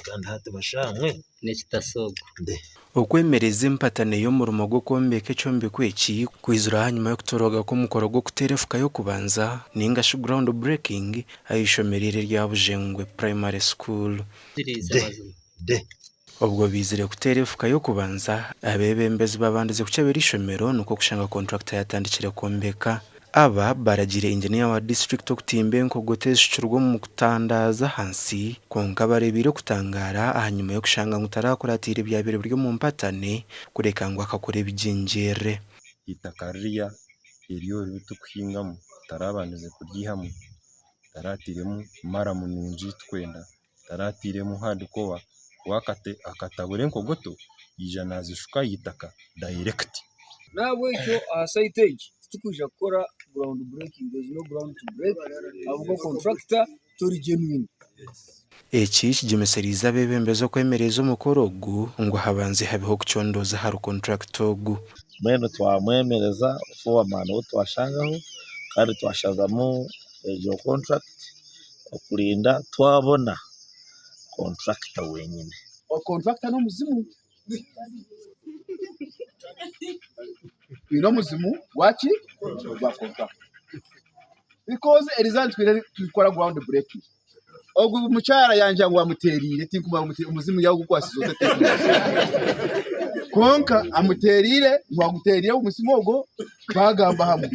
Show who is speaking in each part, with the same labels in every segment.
Speaker 1: Kandi hati bashamwe.
Speaker 2: N'ekitasa ogwo.
Speaker 3: Okwemereza empatano y'omurimo gw'okwombeka ekyombeko eki kwizire ahanyima y'okutorooga kw'omukoro gw'okuteera efuka y'okubanza ninga shi ground breaking ah'eishomero eri erya Bujengwe Primary School. Obwo baizire kuteera efuka y'okubanza, abeebembezi babandize kukyebera eishomero nikwo kushanga kontrakita yatandikire kwombeka. Aba baragiire inginiya wa disiturikiti okutimba enkogoto ezishukirwe omu kutandaaza ahansi kwonka bareebeire okutangaara ahanyima y'okushanga ngu tarakuratiire ebyabaire biri omu mpatane kureka ngu akakora ebigyengyeerere.
Speaker 4: Eitaka ririya eryo eri turikuhingamu tarabandize kuryihamu, taratairemu maramu nungi ei turikwenda. Taratairemu hardcore we akatabura enkogoto yaija nazishuka aha itaka direct.
Speaker 5: N'ahabw'ekyo aha site egi titurikwija kukora ground breaking, there is no ground to break ahabw'okuba contractor tori genuine.
Speaker 3: Eki kigyemesereize abeebembezi okwemereza omukoro ogu ngu habanze habeho okucondooza ahari kontrakita ogu.
Speaker 6: Mbwenu twamwemereza foreman ou twashangaho kandi twashazamu egyo contract okurinda twabona contractor wenyine.
Speaker 7: Contractor n'omuzimu. Twine omuzimu gwaki? Ogwa contractor. Because eriizooba nitwine nikukora ground breaking. Ogu mukyara yangira ngu amuteeriire tinkumanya ngu omuzimu yaagukwasize ota tinkumanya. Kwonka amuteeriire ngu aguteeriire omuzimu ogwo baagamba hamwe.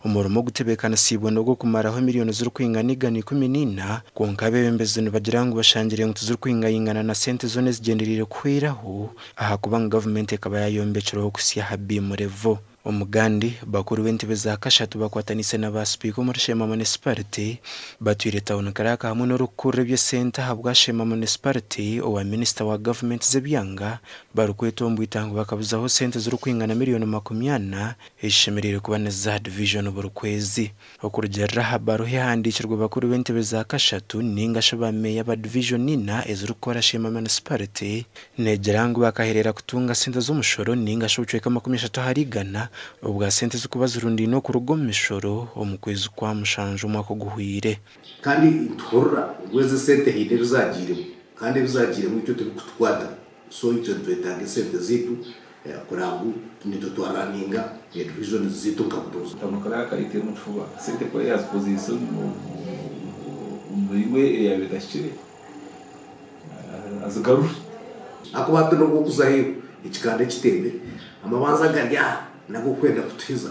Speaker 3: Omurimo ogutebeekanisiibwe n'ogw'okumaraho emiriyooni zirikwingana 114, kwonka abeebembezi nibagira ngu bashangire ngu tizirikwingaingana na sente zoona ezigyendereire kuhweraho ahakuba ngu gavumenti ekaba yaayombekireho kuhitsya aha beam level. Omugandi, bakuru b'entebe za kashatu bakwataniise na ba sipiika omuri Sheema Munisiparite batwire Town Clerk hamwe n'orikukurira eby'esente ahabwa Sheema Munisiparite owa minisita wa gavumenti z'ebyanga barikwetwa omu bwita ngu bakabuzaho sente zirikwingana miriyoni 40 ezishemereire kuba niziza aha divijoni buri kwezi. Okurugiirira aha baruha ehandiikirwe bakuru b'entebe za kashatu ninga shi ba meeya ba divijoni ina ezirikukora Sheema Munisiparite neegira ngu bakahereera kutunga sente z'omushoro ninga shi obucweka 30% obwa sente ezirikuba zirundaine okuruga omu mishoro omu kwezi kwa mushanju omwaka oguhweire.
Speaker 8: Kandi nituhurira ngu ezo esente haine ebi zaagiiremu kandi ebi zaagiiremu itwe tibirikutukwataho. So itwe nitwetaaga esente zaitu kureba ngu nitwe twaraninga divisions zaitu nka butoosha.
Speaker 9: Amakara akaitera omu kifuba sente ku yazikozeise omu miringo eyabaire etahikire azigarure.
Speaker 8: Ahakuba hati n'obu orikuza aheeru ekikanda ekitembe, amabanza agari aha n'ag'okwenda kutuhiza.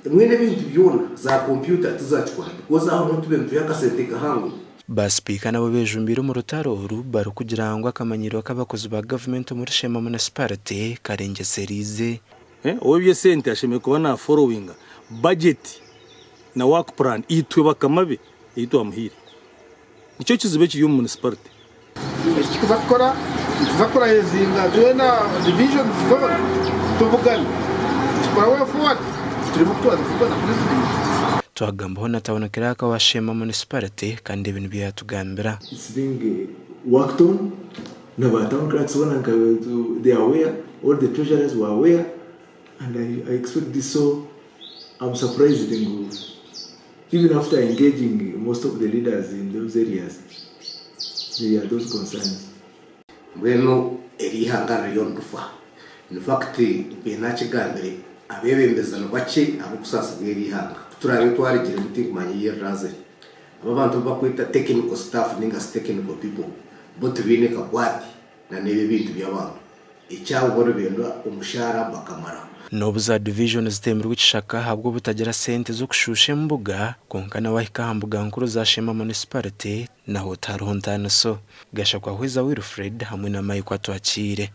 Speaker 8: Mbwenu ebintu byona, za kompyuta tizakikora because aho niho tubaire nitwiha akasente kahango.
Speaker 3: Ba sipiika nabo bejumbiire omu rutaro oru barikugira ngu akamanyiiro k'abakozi ba gavumenti omuri Sheema Munisiparite karengyesereize.
Speaker 10: Ow'eby'esente ashemereire kuba na forowinga budget na work plan itwe bakama be ei twamuhaire. Nikyo kizibu ekiri omu munisiparite.
Speaker 7: Eki tukuza kukora, nituza kurayizinga twena divisions zoona tubugane tukore way forward turebe oku twaza kubugana purezidenti.
Speaker 3: Twagambaho na Town Clerk wa Sheema Munisiparite kandi ebi nibyo yatugambira.
Speaker 11: It's being worked on na ba town clerks boona nka they are aware, all the treasurers were aware and I expect this so I'm surprised ngu Even after engaging most of the leaders in those areas, there are those concerns.
Speaker 8: Mbwenu eri ihanga ririyo nirifa. In fact mbaire nakigambire abebembezi ni bakye abokusaasibwa eri ihanga. Kuturaabe twarigiremu tinkumanya ei eriraze. Abo abantu abu bakweta technical staff ninga shi technical people bo tibaine kakwate na n'ebi ebintu by'abantu. Ekyabo bo nibenda omushaara bakamaraho.
Speaker 3: N'obu za divijoni ziteemirwe ekishaka ahabw'obutagira sente z'okushuusha embuga, kwonka nawe ahika aha mbuga nkuru za Sheema Munisiparite naho tihariho ntaaniso. Gashakwa Hweza Wilfred hamwe na Mike Atwakiire.